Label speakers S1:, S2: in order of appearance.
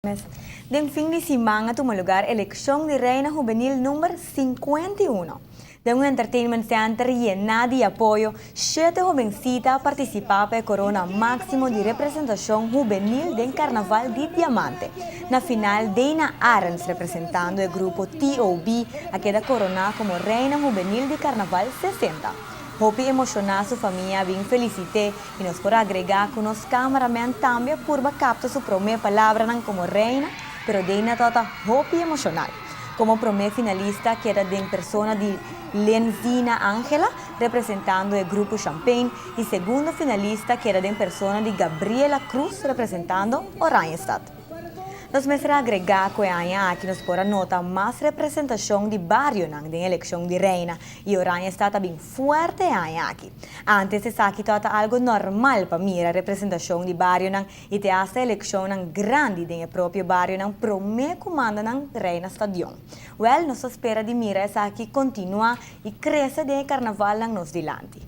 S1: Mes. Den fin di siman a tuma lugar eleccion di Reina Hubenil number 51. Den un entertainment center yena di apoyo, shete hobencita a participa pa e corona maximo di representacion hubenil den Carnaval di Diamante. Na final, Dana Arends, representando e grupo TOB, a keda corona como Reina Hubenil di Carnaval 60. Hopi emociona su famia a bin felicit'e y nos por agrega cu nos cameraman tambe a purba capta su prome palabranan como reina, pero Dana tabata hopi emocional. Como prome finalista keda den persona di Lenzina Angela, representando e grupo Champagne, y segundo finalista keda den persona di Gabriela Cruz, representando Oranjestad. Nos mester agrega cu e aña aki nos por a nota mas representacion di barionan den eleccion di reina y Oranjestad ta bin fuerte e aña aki. Antes esaki tabata algo normal pa mira representacion di barionan y te hasta eleccionnan grandi den e propio barionan prome cu manda nan reina stadion. Wel, nos ta spera di mira esaki continua y crece den e carnavalnan nos dilanti.